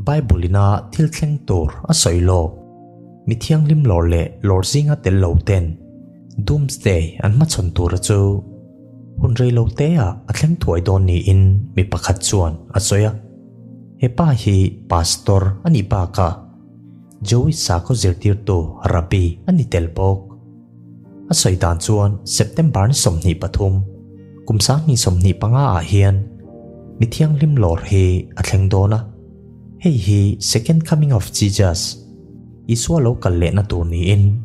Bible ina thil thleng tur a sawi lawk. Mi thianghlim lawr leh lawr zinga tel lo ten Doomsday an hmachhawn tura chu hun rei lo te ah a thleng thuai dawn niin mi pakhat chuan a sawi a. He pa hi pastor a nih bakah Jewish sakhaw zirtirtu Rabbi a ni tel bawk. A sawi dan chuan September ni 23, kum 2025 ah hian mi thianghlim lawr hi a thleng dawn a. Hei hi Second Coming of Jesus, Isua lo kal lehna tur niin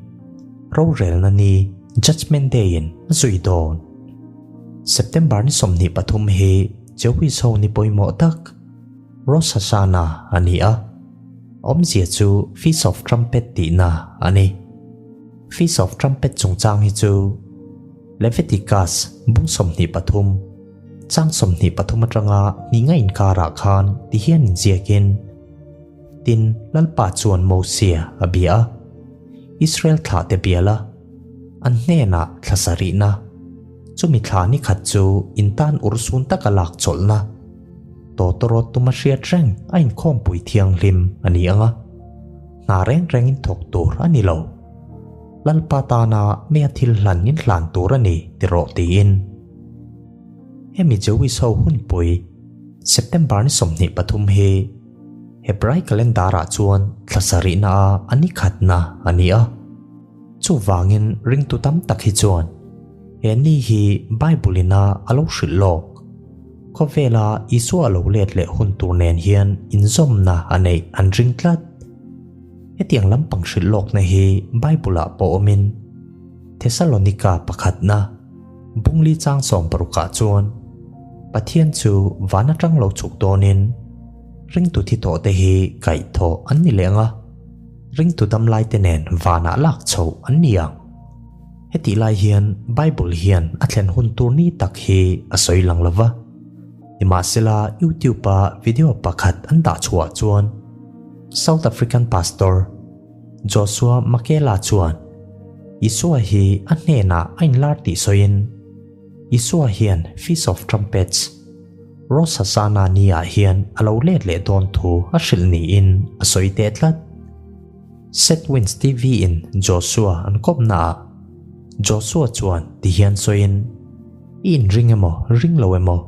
rorelna ni, Judgment Day, in a zui dawn. September ni 23 hi Jewish ho ni pawimawh tak Rosh Hashanah a ni a, awmzia chu Feast of Trumpet tihna a ni. Feast of Trumpet chungchang hi chu Leviticus bung 23, chang 23 atanga hninga inkarah khan ti hian inziakin, Tin, Lalpa chuan Mosia a bia a, Israel thlahte biala an hnenah thla sarihna, chumi thla ni khat chu intan urhsun taka lak chawlhna, tawtawrawt tuma hriat reng a inkhawmpui thianghlim a ni ang a, hna reng rengin thawk tur a ni lo. Lalpa tana mea thil hlan in hlan tur a ni ti rawh tiin. Hemi Jewish ho hunpui September ni 23 hi Hebrai calendar ah chuan thla sarihna a a ni khatna a ni a. Chuvangin ringtu tam tak hi chuan he ni hi Bible ina a lo hrilh lawk. Khawvela Isua a lo let leh hun tur nen hian inzawmna a neih an ring tlat. Hetiang lampang hrilh lawkna hi Bible ah pawh awmin Thessalonika pakhatna Bungli chang sawmparukah chuan Pathian chu van atang lo chhuk dawnin ringtu thi tawh te hi kaih thawh an ni leh ang a, ringtu dam lai te nen vanah lak chhoh an ni ang. Hetih lai hian Bible hian a thlen hun tur ni tak hi a sawi lang lo va. Nimahsela YouTube-a video pakhat an dah chhuah chuan South African Pastor Joshua Makela chuan Isua hi a hnenah a inlar tih sawiin Isua hian Feast of Trumpets, Rosh Hashanah ni ah hian a lo let leh dawn thu a hrilh niin a sawi teh tlat. Setwins TV in Joshua an kawpna ah Joshua chuan ti hian sawiin, I inring emaw ring lo emaw,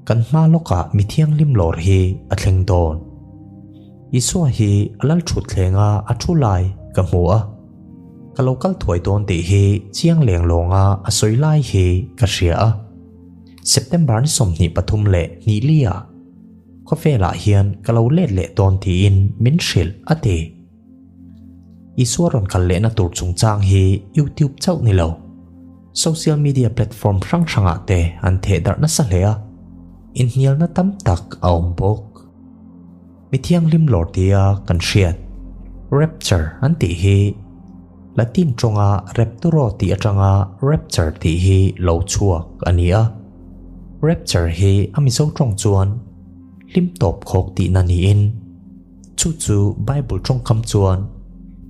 kan hma lawkah mi thianghlim lawr hi a thleng dawn. Isua hi a lal thut thlenga a thu lai ka hmu a, ka lo kal thuai dawn tih hi chiang leng lawnga a sawi lai hi ka hria a. September ni 23 leh hnih liah khawvelah hian ka lo let leh dawn tiin min hrilh a ti. Isua rawn kal lehna tur chungchang hi YouTube chauh ni lo, social media platform hrang hrangah te an theh darh nasa hle a, inhnialna tam tak a awm bawk. Mi thianghlim lawr tia kan hriat, rapture an tih hi Latin tawnga rapturo tih atanga rapture tih hi lo chhuak a ni a. Rapture hi a Mizo tawng chuan hlim tawp khawk tihna niin chu chu Bible tawngkam chuan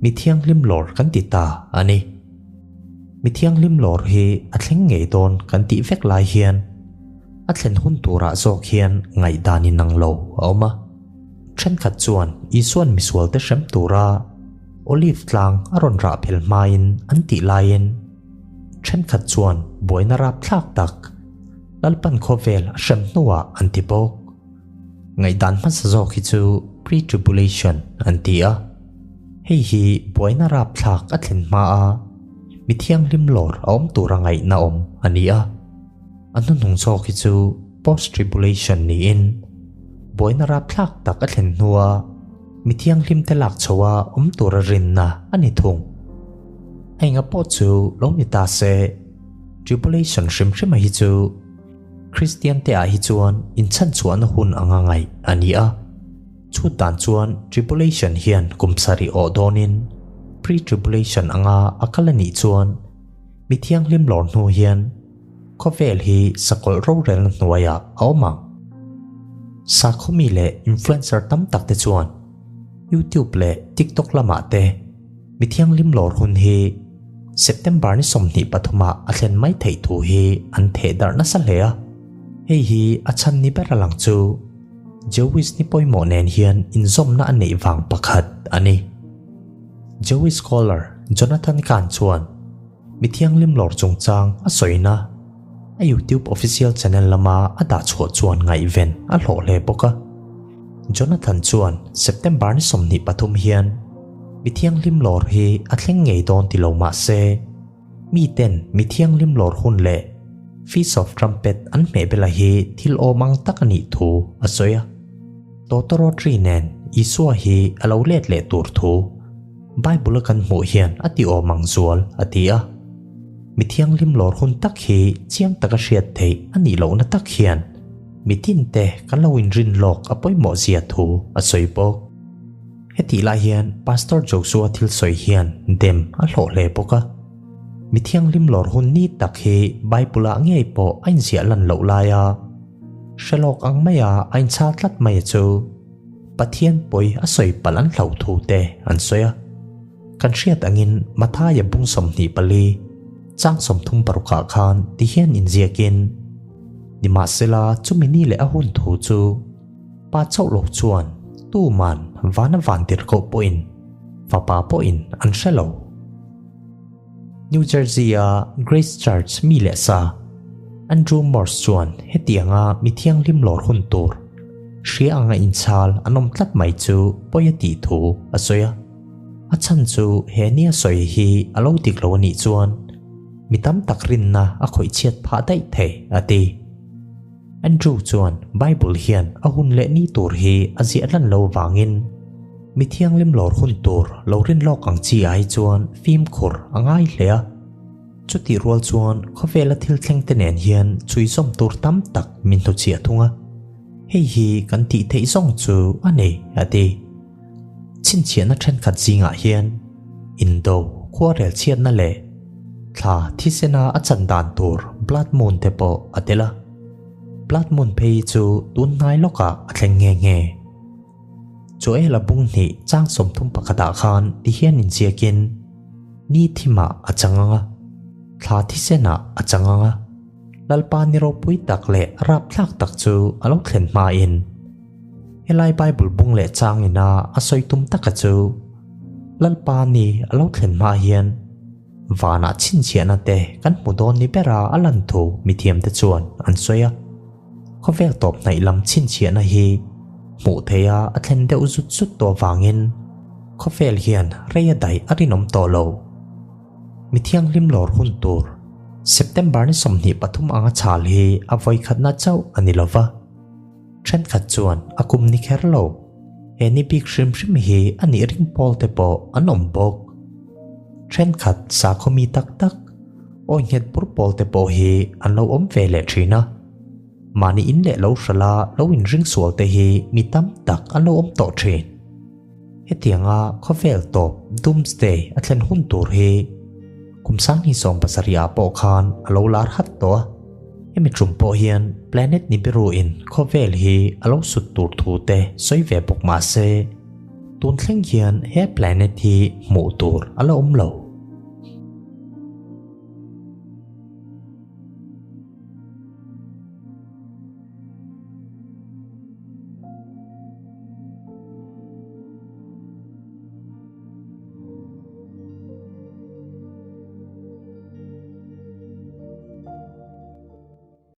mi thianghlim lawr kan ti ta a ni. Mi thianghlim lawr hi a thleng ngei dawn kan tih vek lai hian A thlen hun turah zawk hian ngaihdan in ang lo a awm a. Thenkhat chuan Isua'n misualte hrem tura Olive tlang a rawn rah phel hmain an tih laiin thenkhat chuan buaina rapthlak tak Lalpan khawvel a hrem hnuah an ti bawk. Ngaihdan hmasa zawk hi chu pre-tribulation an ti a. Hei hi buaina rapthlak a thlen hmaa mi thianghlim lawr a awm tura ngaihna awm a ni a. A hnuhnung zawk hi chu post-tribulation niin buaina rapthlak tak a thlen hnua mi thianghlim te lak chhoa awm tura rinna a ni thung. A enga pawh chu lo ni ta se, tribulation hrim hrima hi chu Kristian te ah hi chuan inchhanchhuahna hun anga ngaih a ni a. Chhut dan chuan tribulation hian kum sarih awh dawnin pre-tribulation anga a kal a nih chuan mi thianghlim lawr hnu hian Khawvel hi sakawlh rorelna hnuaiah a awm ang. Sakhawmi leh influencer tam tak te chuan YouTube leh TikTok lamah te mi thianghlim lawr hun hi September ni 23 ah a thlen mai theih thu hi an theh darh nasa hle a. Hei hi a chhan ni ber a lang chu. Jewish ni pawimawh nen hian inzawmna a neih vang pakhat a ni. Jewish scholar Jonathan Cahn chuan mi thianghlim lawr chungchang a sawina a YouTube official channel lama a dah chhuah chuan ngaihven a hlawh hle bawk a. Jonathan chuan September ni 23 hian mi thianghlim lawr hi a thleng ngei dawn ti lo mah se, Miten mi thianghlim lawr hun leh Feast of Trumpet an hmeh bela hi thil awm ang tak a nih thu a sawi a. Tawtawrawtri nen Isua hi a lo let leh tur thu Bible-a kan hmuh hian a ti awm ang zual a ti a. Mi thianghlim lawr hun tak hi chiang taka hriat theih a nih lohna tak hian mi tinte kan lo inrin lawk a pawimawh zia thu a sawi bawk. Hetih lai hian Pastor Joshua thil sawi hian dem a hlawh hle bawk a. Mi thianghlim lawr hun ni tak hi Bible-ah ngei pawh a inziah lan loh laia hre lawk ang maia a inchhal tlat mai chu Pathian pawi a sawi palh an hloh thu te an sawi a. Kan hriat angin Mathaia bung 24 chang 36 ah khan ti hian inziakin, Nimahsela chumi ni leh a hun thu chu, Pa chauh lo chuan tuman vana van tirhkoh pawhin fapa pawhin an hre lo. New Jersey-a Grace Church mi leh sa Andrew Morse chuan hetianga mi thianghlim lawr hun tur hria anga inchhal an awm tlat mai chu pawi a tih thu a sawi a. A chhan chu he nia sawi hi a lo dik lo a nih chuan mi tam tak rinna a khawih chhiat phah daih thei a ti. Andrew chuan Bible hian a hun leh ni tur hi a ziah lan lo vangin mi thianghlim lawr hun tur lo rin lawk ang chi ai chuan fimkhur a ngai hle a. Chutih rual chuan khawvela thil thleng te nen hian chhui zawm tur tam tak min hnuchhiah thung a. Hei hi kan tih theih zawng chu a nei, a ti. Chhinchhiahna thenkhat zingah hian indo, khuarel chhiatna leh thla thisena a chan dan tur Blood Moon te pawh a tel a. Blood Moon phei chu tun hnai lawkah a thleng nghe nghe. Joel-a bung hnih chang 30 pakhatah khan ti hian inziakin, Ni thimah a chang ang a, thla thisenah a chang ang a, Lalpa ni ropui tak leh rapthlak tak chu a lo thlen hmain, Helai Bible bung leh chang ina a sawi tum taka chu Lalpa ni a lo thlen hma hian vanah chhinchhiahna te kan hmu dawn ni bera a lan thu mithiamte chuan an sawi a. Khawvel tawp hnaih lam chhinchhiahna hi hmuh theiha a thlen deuh zut zut tawh avangin khawvel hian rei a daih a rinawm tawh lo. Mi thianghlim lawr hun tur September ni 23 anga chhal hi a vawikhatna chauh a ni lova. Thenkhat chuan a kum ni kher lo, he ni bik hrim hrim hi a nih ring pawl te pawh an awm bawk. Thenkhat sakhaw mi tak tak, awi nghet bur pawl te pawh hi an lo awm ve leh thin a. Mahni in leh lo hrala lo inring sual te hi mi tam tak an lo awm tawh thin. Hetianga khawvel tawp Doomsday a thlen hun tur hi kum 2070 ah pawh khan a lo lar hat tawh a. Hemi tum pawh hian planet Nibiru in khawvel hi a lo sut tur thu te sawi ve bawk mah se, tun thleng hian he planet hi hmuh tur a la awm lo.